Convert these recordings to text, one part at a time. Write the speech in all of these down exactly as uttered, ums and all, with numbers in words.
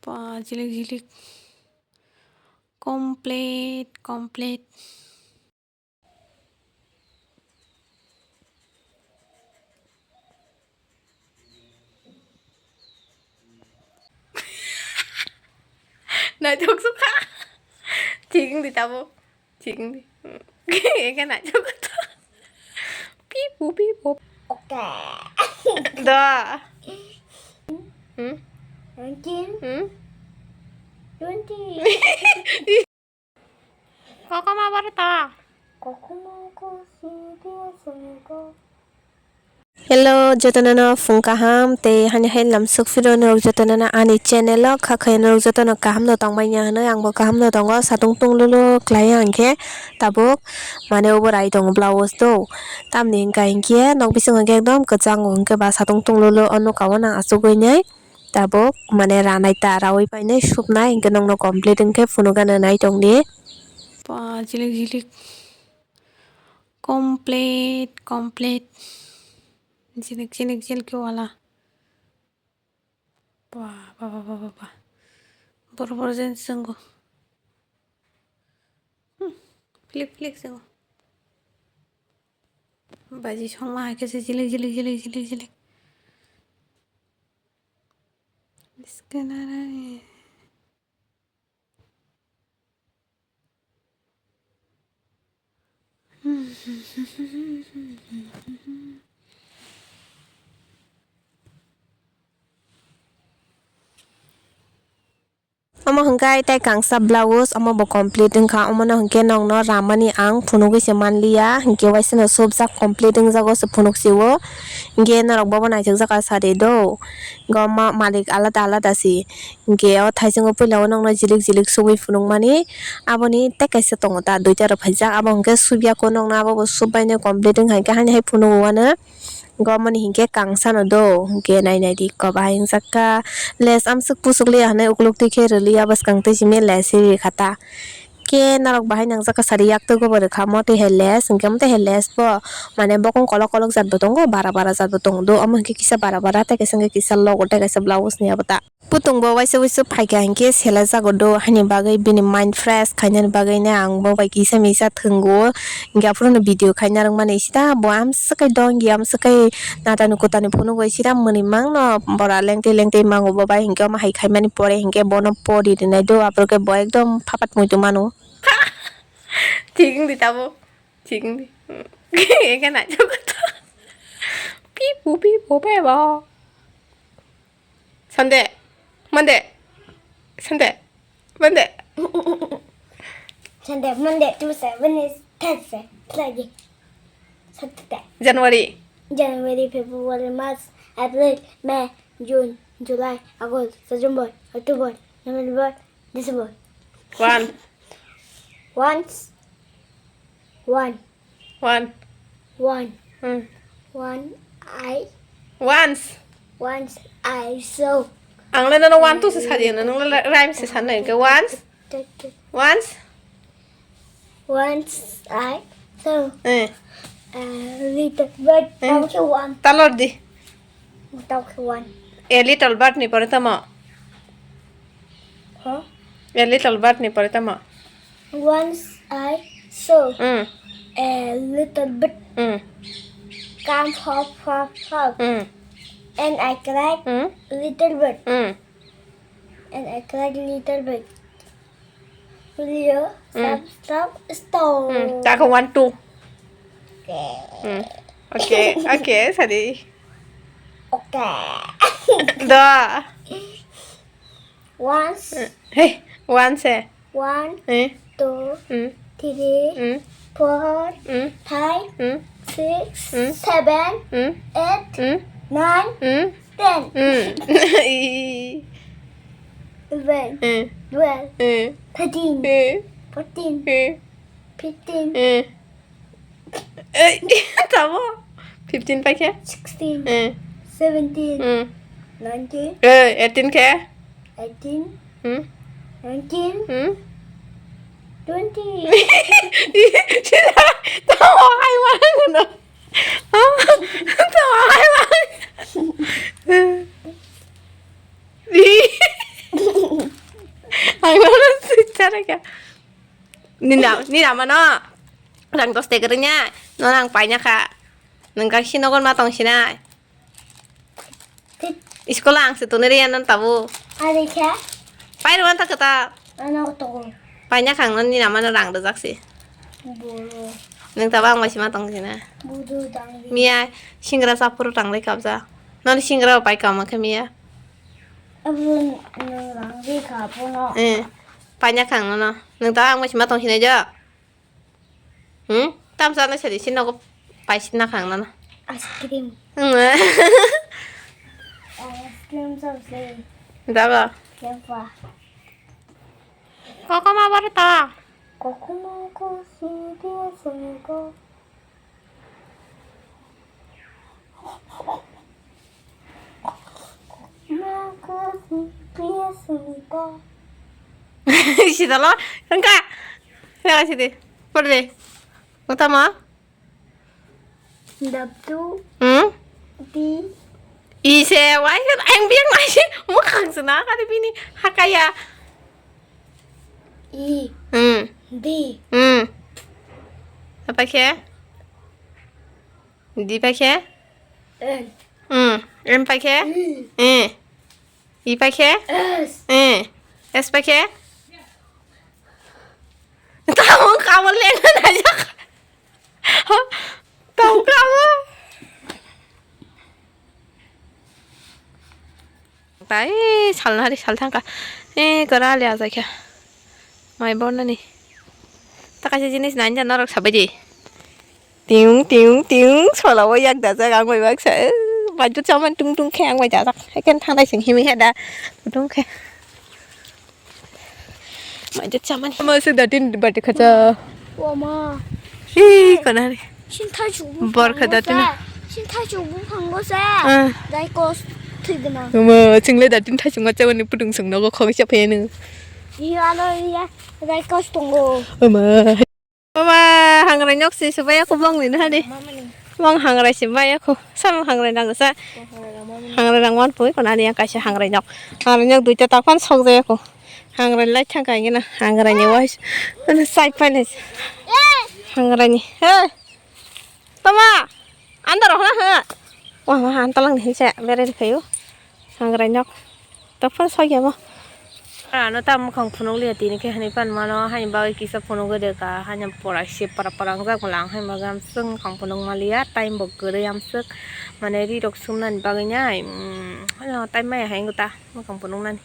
Pa, jilik jilik. Complete, complete. Naitok sukha. Thik wngdi tabuk. Thik wngdi. Eke naitok to. Pipu, pipu. Okay. Da. Hmm? Nineteen. Hmm? Twenty. Kokoma borta. Kokoma ko si dia sengko. Hello, jotono no phung kaham tei hani hai lamsok phiro norok jotono no ani channel o kha khaya norok jotono kaham no tongmani hinwi ang bo kaham no tongo, satung tung lulu khlai ang khe tabuk mane obo rai tongo blouse do tamni hwnkha hinkhe nok bisingo khe ekdom kwchango hinkhe ba satung tung lulu o nuka o nang achugwi nai. Tabuk mane ranai ta raui painai supnai hinkhe nokno complete hinkhe phunukgana nai tongdi. Ba jilik jilik. Complete, complete. Jilik jilik jilik wala. Ba, ba, ba. Bor bor jen swngo. Hmm. Philik philik swngo. Baji songma hai khe se jilik jilik jilik jilik jilik. Iskanarani. Omo hwnkhe tei kangsa blouse, omo bo complete wngkha. Omono hwnkhe nokno ramani ang phunugwi se manliya, hwnkhe waisano subjak complete wngjago se phunuk sio. Hwnkhe norok bobo naithokjak kha sari do, hwnkhe omo malik alada alada si. Hwnkhe o thaichungo puila o nokno jilik jilik subwi phunukmani, aboni tei kaisa tongo ta duita rok phaijak, abo hwnkhe subya khe nokno abo bo subbaino complete wngkha, hwnkhe hani hai phunugo uano. Gomoni hinkhe kangsa no do, hinkhe nai nai di, kobai hingjak kha. Les amswk pusuk liya hinwi ukuluk twi khe rwliya bwskang twi simi les rikha ta. Khe norok bahai nangjak kha sari yaktwi gobo rwkha omo twi hai les, hinkhe omo twi hai les bo mane bokong kolok kolok jat bo tongo, bara bara jat bo tongo do, omo hinkhe kisa bara bara tei kaisa hinkhe kisa logo tei kaisa blouse ni abo ta. Putung bo waisa waisa phaikha hinkhe selajago do, haini bagwi bini mind fresh khainani bagwino ang bo bai kisa misa thwngo. Hinkhe aphuru no video khaina rwngmani sida bo amswk kai dongya, amswk kai natani kutani phunugwi sida mwnwi mangno bora lengtwi lengtwi mango bo bai, hinkhe omo hai khaimani pore hinkhe bono pori rwnai do, aphuru khe bo ekdom phapat muitu mano. Thik wngdi tabuk, thik wngdi. Hinkhe naithok kha to. Pipu pipu bebo. Sunday, Monday, Sunday, Monday. Sunday, Monday, Tuesday, Wednesday, Thursday, Friday, Saturday. January. January, February, March, April, May, June, July, August, September, October, November, December. One. Once. One. One. One. Hmm. One I. Once. Once I saw. Ang le nono one two se sadi, nang le rhyme se sanai ke once. Once. Once I saw. Eh. A little bird. Eh. Tao ke one. Talor di. Tao ke one. A little bird ni pore tamo. Huh? A little bird ni pore tamo. Once I saw Mm. a little bird Mm. come hop, hop, hop. Mm. And I cried, Mm. "Little bird." Mm. And I cried, "Little bird, will you Mm. stop, stop, stop?" Mm. Tako one, two. Okay. Mm. Okay, okay, sadi. Okay. Da. Once. Hey, once eh. One, Eh. two, Mm. three, Mm. four, Mm. five, Mm. six, Mm. seven, Mm. eight, Mm. nine, Mm. ten, Mm. eleven, Mm. twelve, Mm. thirteen, Mm. fourteen, Mm. fifteen, Mm. Eh, tamo? Fifteen paikhe? Sixteen. Eh. Seventeen. Hmm. Nineteen. Eh, eighteen khe? Eighteen. Hmm. Nineteen. Hmm. Twenty. Tamo hai mana? Tamo hai mana? Nina, nina mano. Rang dos teka rwnya. No rang paina kha. Nang kaisi nogon ma tong sinai. School ang se tuni riya nan tabu. Ari khe? Pai rwan ta kata. Ano to. Paina khang nan nina mano rang rwjak si. Boro. Nang taba ang waisi ma tong sinai. Budu dang. Miya singra sapuru tang lai kabja. Non singra pai kama khe miya. Abun nang rang ri kha bono. Eh. Paina khang nono. Nang taba ang waisi ma tong sinai jo. Hmm? Tam sana sadi sini aku pai sini khang nono. Ice cream. Hmm. Ice cream sab se. Daba. Kepa. Koko ma bar ta. Koko ma ko si dia sini ko. Sitalo, engka. Ya sini. Perde. Utama. Dabtu. Hmm? Di. Ise, wai kan ang biang nai sih. Mukhang sana kali bini hakaya. I. Hmm. Di. Hmm. Apa khe? Di pa khe? En. Hmm. En pa khe? Hmm. Eh. I pa khe? Es. Eh. Es pa khe? Tamo kamo lengan aja. Tamo kamo. Tai salna hari sal thangka. Eh, kora le aja khe. Mai bornani. Ta kaisa jinis nai ja norok sabai di. Tiung, tiung, tiung, sola o yak dajak ang bai baksa. Eh, bajut saman tung tung khe ang bai dajak. Eken thangnai sing himi he da. Tung khe. Bajut saman. Ama se datin bati khacha. Wama. Hi, kona re. Sinthai chukbu. Bor kha datin. Sinthai chukbu phango sa. Ah. Dai kos thigna. Ama chingle datin thai chunga chawani putung sung nogo khogisa phenu. Iya lo iya. Dai kos tongo. Ama. Baba, hangrai nok si subai aku bong ni na de. Bong hangrai si bai aku. Sam hangrai nang sa. Hangrai nang man pui kona ni kaisa hangrai nok. Hangrai nok duita ta kon sok jai aku. Hangrai lai thang kai na. Hangrai ni wais. Mana sai pai le. Hangrai ni. He. Tama. Andar ho na ha. Wah, wah, antalang ni hinse. Bere de kayu. Hangrai nok. Tokphano soi khe mo. Ano ta mukhang phunuk liya tini khe hani pan mano, hani bagwi kisa phunuk gede ka, hani pora se para para wngjak mala, ang hani bagwi amswk mukhang phunuk maliya, time bo kwrwi amswk, mane ri rok sumnani bagwi nai, mm, ano time maya hai wngkha ta mukhang phunuknani.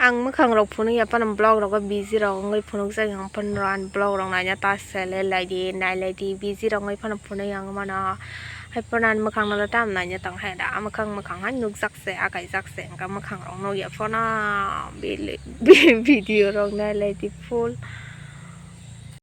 Ang mukhang rok phunukya phano vlog rogo busy rok wngwi phunukjak, ang phano ani vlog rok naina ta select lai di, nai lai di, busy rok wngwi phano phunuk yang mano, hai phano ani mukhang no ta naina tong hai da, mukhang mukhang hai nukjak. Se akaijak se wngkha, mwkhang rok nukya phano bili-, bi-, video rok nailai di full.